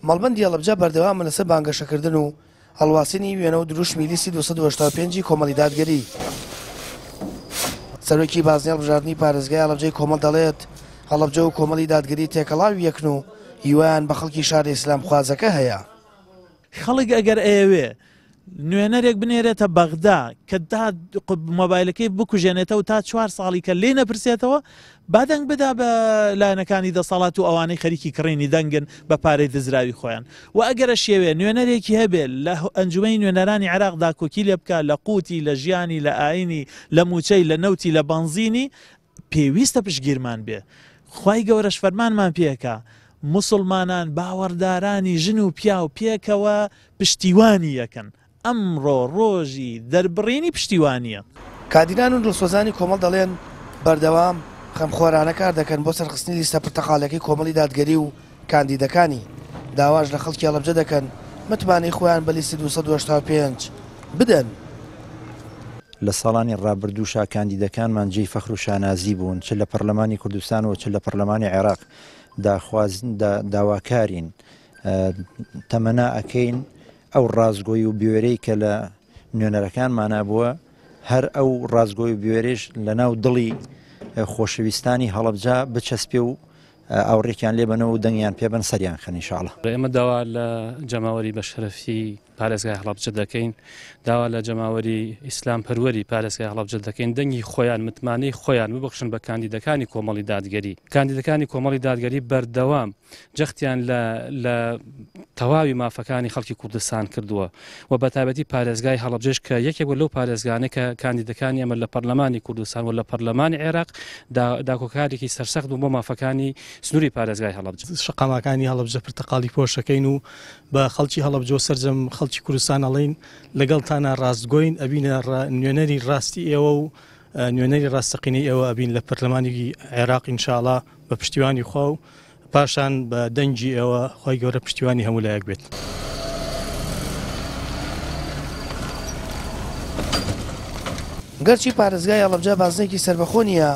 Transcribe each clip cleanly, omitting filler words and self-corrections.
مەڵبەندی هەڵەبجە بەردەوامە لەسەر بانگەشەکردن و هەڵواسینی وێنە و دروشمی لیستی 285 ی کۆمەڵی دادگەری. سەرۆکی بازنەی هەڵبژاردنی پارێزگای هەڵەبجەی کۆمەڵ دەڵێت، هەڵەبجە و کۆمەڵی دادگەری تێکەڵاوی یەکن و هیوایان بە خەڵکی شارە ئیسلامخوازەکە هەیە. خەڵک ئەگەر ئەیەوێ نوێنەرێک بنێرێتە بەغدا کە تا مۆبایلەکەی بکوژێنێتەوە تا چوار ساڵی کە لێی نەپرسێتەوە با دەنگ بدا بە لایەنەکانی دەسەڵات و ئەوانەی خەریکی کڕینی دەنگن بە پارەی دزراوی خۆیان و ئەگەر ئەشیەوێ نوێنەرێکی هەبێ لە ئەنجومەنی نوێنەرانی عێراق داکۆکی لێ بکا لە قوتی لە ژیانی لە ئاینی لە موچەی لە نەوتی لە بەنزینی پێویستە پشتگیرمان بێ خوای گەورەش فەرمانمان پێکا موسڵمانان باوەڕدارانی ژن و پیاو پێکەوە پشتیوانی یەکن ئەمڕۆ ڕۆژی دەربڕینی پشتیوانیە. کادیران و دڵسۆزانی کۆمەڵ دەڵێن، بەردەوام خەمخۆرانە کار دەکەن بۆ سەرخستنی لیستە پرتەقاڵیەکەی کۆمەڵی دادگەری و کاندیدەکانی، داواش لە خەڵکی هەڵەبجە دەکەن متمانەی خۆیان بە لیستی 285 بدەن. لە ساڵانی ڕابردووشا کاندیدەکانمان جێی فەخر و شانازی بوون چ لە پەرلەمانی کوردستان و چ لە پەرلەمانی عێراق داخواز داواکارین تەمەنا ئەکەین ئەو ڕاستگۆی و بوێرەی کە لە نوێنەرەکانمانا بووە هەر ئەو ڕاستگۆی و بوێرەیش لە ناو دڵی خۆشەویستانی هەڵەبجە بچەسپێ و ئاوڕێکیان لێ بەنەوە و دەنگیان پێ بەن سەریان خەن ئینشاڵا. ئێمە داوا لە جەماوەری بەشەرەفی پارێزگای هەڵەبجە دەکەین، داوا لە جەماوەری ئیسلام پەروەری پارێزگای هەڵەبجە دەکەین دەنگی خۆیان، متمانەی خۆیان ببەخشن بە کاندیدەکانی کۆمەڵی دادگەری. کاندیدەکانی کۆمەڵی دادگەری بەردەوام جەختیان لە لە تەواوی مافەکانی خەڵکی کوردستان کردووە و بە تایبەتی پارێزگای هەڵەبجەش کە یەکێک بوو لەو پارێزگانەی کە کاندیدەکانی ئێمە لە پەرلەمانی کوردستان و لە پەرلەمانی عێراق داکۆکارێکی سەرسەخت بوون بۆ مافەکانی سنووری پارێزگای هەڵەبجە. شەقامەکانی هەڵەبجە پرتەقاڵی پۆشەکەین و بە خەڵکی هەڵەبجە و سەرجەم خەڵکی کوردستان ئەڵێین لەگەڵتانا ڕاستگۆین ئەبینە نوێنەری ڕاستی ئێوە و نوێنەری ڕاستەقینەی ئێوە ئەبین لە پەرلەمانی عێراق ئینشاڵا بە پشتیوانی خوا و پاشان بە دەنگی ئێوە خوای گەورە پشتیوانی هەموو لایەک بێت. گەرچی پارێزگای هەڵەبجە بازنەیەکی سەربەخۆ نییە،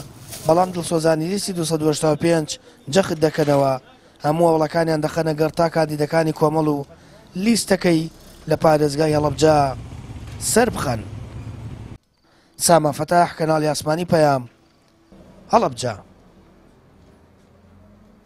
بەڵام دڵسۆزانی لیستی 285 جەخت دەکەنەوە، هەموو هەوڵەکانیان دەخەنە گەڕ تا کاندیدەکانی کۆمەڵ و لیستەکەی لە پارێزگای هەڵەبجە سەربخەن. سامان فەتاح، کەناڵی ئاسمانی پەیام، هەڵەبجە.